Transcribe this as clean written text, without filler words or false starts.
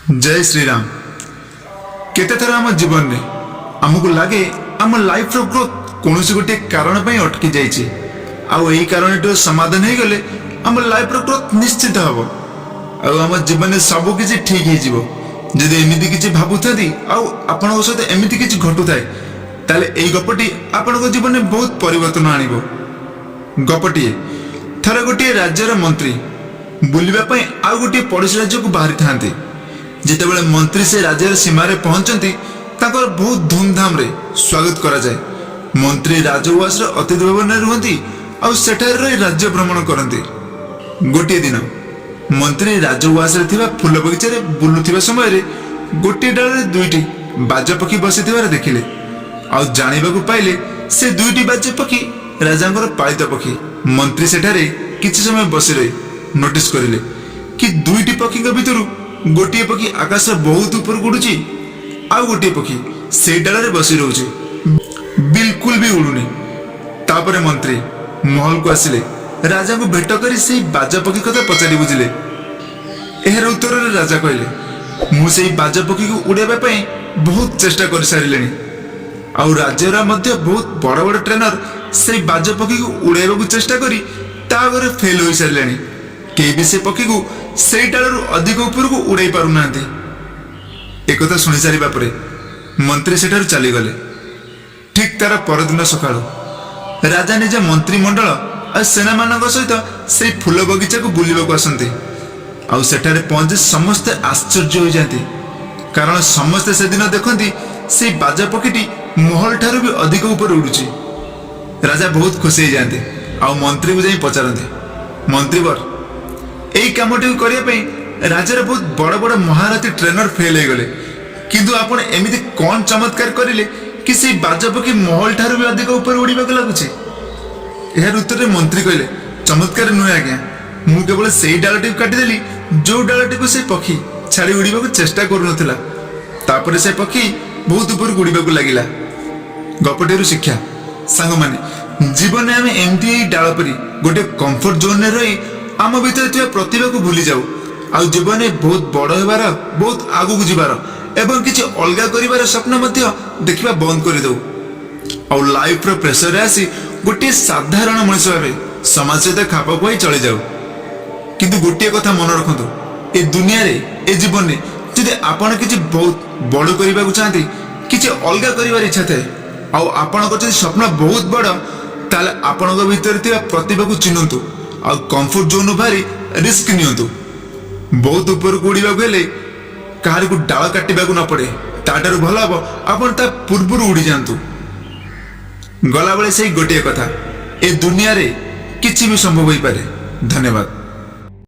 ଜୟ ଶ୍ରୀରାମ। କେତେଥର ଆମ ଜୀବନରେ ଆମକୁ ଲାଗେ ଆମ ଲାଇଫର ଗ୍ରୋଥ କୌଣସି ଗୋଟିଏ କାରଣ ପାଇଁ ଅଟକି ଯାଇଛି ଆଉ ଏହି କାରଣଟିର ସମାଧାନ ହେଇଗଲେ ଆମ ଲାଇଫର ଗ୍ରୋଥ ନିଶ୍ଚିତ ହେବ ଆଉ ଆମ ଜୀବନରେ ସବୁ କିଛି ଠିକ୍ ହେଇଯିବ। ଯଦି ଏମିତି କିଛି ଭାବୁଥାନ୍ତି ଆଉ ଆପଣଙ୍କ ସହିତ ଏମିତି କିଛି ଘଟୁଥାଏ, ତାହେଲେ ଏଇ ଗପଟି ଆପଣଙ୍କ ଜୀବନରେ ବହୁତ ପରିବର୍ତ୍ତନ ଆଣିବ। ଗପଟିଏ, ଥରେ ଗୋଟିଏ ରାଜ୍ୟର ମନ୍ତ୍ରୀ ବୁଲିବା ପାଇଁ ଆଉ ଗୋଟିଏ ପଡ଼ୋଶୀ ରାଜ୍ୟକୁ ବାହାରିଥାନ୍ତି। ଯେତେବେଳେ ମନ୍ତ୍ରୀ ସେ ରାଜ୍ୟର ସୀମାରେ ପହଞ୍ଚନ୍ତି, ତାଙ୍କର ବହୁତ ଧୁମଧାମରେ ସ୍ୱାଗତ କରାଯାଏ। ମନ୍ତ୍ରୀ ରାଜଉଆସର ଅତିଥି ଭବନରେ ରୁହନ୍ତି ଆଉ ସେଠାରେ ରହି ରାଜ୍ୟ ଭ୍ରମଣ କରନ୍ତି। ଗୋଟିଏ ଦିନ ମନ୍ତ୍ରୀ ରାଜଉଆସରେ ଥିବା ଫୁଲ ବଗିଚାରେ ବୁଲୁଥିବା ସମୟରେ ଗୋଟିଏ ଡାଳରେ ଦୁଇଟି ବାଜ ପକ୍ଷୀ ବସିଥିବାର ଦେଖିଲେ ଆଉ ଜାଣିବାକୁ ପାଇଲେ ସେ ଦୁଇଟି ବାଜ ପକ୍ଷୀ ରାଜାଙ୍କର ପାଳିତ ପକ୍ଷୀ। ମନ୍ତ୍ରୀ ସେଠାରେ କିଛି ସମୟ ବସି ରହି ନୋଟିସ୍ କରିଲେ କି ଦୁଇଟି ପକ୍ଷୀଙ୍କ ଭିତରୁ ଗୋଟିଏ ପକ୍ଷୀ ଆକାଶ ବହୁତ ଉପରକୁ ଉଡୁଛି ଆଉ ଗୋଟିଏ ପକ୍ଷୀ ସେଇ ଡାଳରେ ବସି ରହୁଛି, ବିଲକୁଲ ବି ଉଡୁନି। ତାପରେ ମନ୍ତ୍ରୀ ମହଲକୁ ଆସିଲେ। ରାଜାଙ୍କୁ ଭେଟ କରି ସେଇ ବାଜ ପକ୍ଷୀ କଥା ପଚାରି ବୁଝିଲେ। ଏହାର ଉତ୍ତରରେ ରାଜା କହିଲେ, "ମୁଁ ସେଇ ବାଜ ପକ୍ଷୀକୁ ଉଡ଼ାଇବା ପାଇଁ ବହୁତ ଚେଷ୍ଟା କରିସାରିଲିଣି ଆଉ ରାଜ୍ୟର ମଧ୍ୟ ବହୁତ ବଡ଼ ବଡ଼ ଟ୍ରେନର ସେଇ ବାଜ ପକ୍ଷୀକୁ ଉଡ଼ାଇବାକୁ ଚେଷ୍ଟା କରି ତା ଆଗରେ ଫେଲ୍ ହୋଇସାରିଲେଣି। କେହି ବି ସେ ପକ୍ଷୀକୁ ସେଇ ଡାଳରୁ ଅଧିକ ଉପରକୁ ଉଡ଼ାଇ ପାରୁନାହାନ୍ତି।" ଏକଥା ଶୁଣି ସାରିବା ପରେ ମନ୍ତ୍ରୀ ସେଠାରୁ ଚାଲିଗଲେ। ଠିକ୍ ତାର ପରଦିନ ସକାଳୁ ରାଜା ନିଜ ମନ୍ତ୍ରିମଣ୍ଡଳ ଆଉ ସେନାମାନଙ୍କ ସହିତ ସେଇ ଫୁଲ ବଗିଚାକୁ ବୁଲିବାକୁ ଆସନ୍ତି ଆଉ ସେଠାରେ ପହଞ୍ଚି ସମସ୍ତେ ଆଶ୍ଚର୍ଯ୍ୟ ହୋଇଯାନ୍ତି, କାରଣ ସମସ୍ତେ ସେଦିନ ଦେଖନ୍ତି ସେଇ ବାଜ ପକ୍ଷୀଟି ମହଲ ଠାରୁ ବି ଅଧିକ ଉପରେ ଉଡୁଛି। ରାଜା ବହୁତ ଖୁସି ହେଇଯାଆନ୍ତି ଆଉ ମନ୍ତ୍ରୀକୁ ଯାଇ ପଚାରନ୍ତି, "ମନ୍ତ୍ରୀବର, ଏଇ କାମଟିକୁ କରିବା ପାଇଁ ରାଜ୍ୟର ବହୁତ ବଡ଼ ବଡ଼ ମହାରଥୀ ଟ୍ରେନର ଫେଲ୍ ହେଇଗଲେ, କିନ୍ତୁ ଆପଣ ଏମିତି କ'ଣ ଚମତ୍କାର କରିଲେ କି ସେଇ ବାଜ ପକ୍ଷୀ ମହଲ ଠାରୁ ବି ଅଧିକ ଉପରେ ଉଡ଼ିବାକୁ ଲାଗୁଛି?" ଏହାର ଉତ୍ତରରେ ମନ୍ତ୍ରୀ କହିଲେ, "ଚମତ୍କାର ନୁହେଁ ଆଜ୍ଞା, ମୁଁ କେବଳ ସେଇ ଡାଳଟିକୁ କାଟିଦେଲି ଯୋଉ ଡାଳଟିକୁ ସେ ପକ୍ଷୀ ଛାଡ଼ି ଉଡ଼ିବାକୁ ଚେଷ୍ଟା କରୁନଥିଲା। ତାପରେ ସେ ପକ୍ଷୀ ବହୁତ ଉପରକୁ ଉଡ଼ିବାକୁ ଲାଗିଲା।" ଗପଟିରୁ ଶିକ୍ଷା, ସାଙ୍ଗମାନେ, ଜୀବନରେ ଆମେ ଏମିତି ଏଇ ଡାଳ ପରି ଗୋଟେ କମ୍ଫର୍ଟ ଜୋନରେ ରହି ଆମ ଭିତରେ ଥିବା ପ୍ରତିଭାକୁ ଭୁଲି ଯାଉ ଆଉ ଜୀବନରେ ବହୁତ ବଡ଼ ହେବାର, ବହୁତ ଆଗକୁ ଯିବାର ଏବଂ କିଛି ଅଲଗା କରିବାର ସ୍ୱପ୍ନ ମଧ୍ୟ ଦେଖିବା ବନ୍ଦ କରିଦେଉ ଆଉ ଲାଇଫର ପ୍ରେସରରେ ଆସି ଗୋଟିଏ ସାଧାରଣ ମଣିଷ ଭାବେ ସମାଜ ସହିତ ଖାପ ଖୁଆଇ ଚଳିଯାଉ। କିନ୍ତୁ ଗୋଟିଏ କଥା ମନେ ରଖନ୍ତୁ, ଏ ଦୁନିଆରେ, ଏ ଜୀବନରେ ଯଦି ଆପଣ କିଛି ବହୁତ ବଡ଼ କରିବାକୁ ଚାହାନ୍ତି, କିଛି ଅଲଗା କରିବାର ଇଚ୍ଛା ଥାଏ ଆଉ ଆପଣଙ୍କର ଯଦି ସ୍ୱପ୍ନ ବହୁତ ବଡ଼, ତାହେଲେ ଆପଣଙ୍କ ଭିତରେ ଥିବା ପ୍ରତିଭାକୁ ଚିହ୍ନନ୍ତୁ ଆଉ କମ୍ଫର୍ଟ ଜୋନ୍ରୁ ବାହାରି ରିସ୍କ ନିଅନ୍ତୁ। ବହୁତ ଉପରକୁ ଉଡ଼ିବାକୁ ହେଲେ କାହାରିକୁ ଡାଳ କାଟିବାକୁ ନ ପଡ଼େ, ତାଠାରୁ ଭଲ ହବ ଆପଣ ତା ପୂର୍ବରୁ ଉଡ଼ିଯାଆନ୍ତୁ। ଗଲାବେଳେ ସେଇ ଗୋଟିଏ କଥା, ଏ ଦୁନିଆରେ କିଛି ବି ସମ୍ଭବ ହୋଇପାରେ। ଧନ୍ୟବାଦ।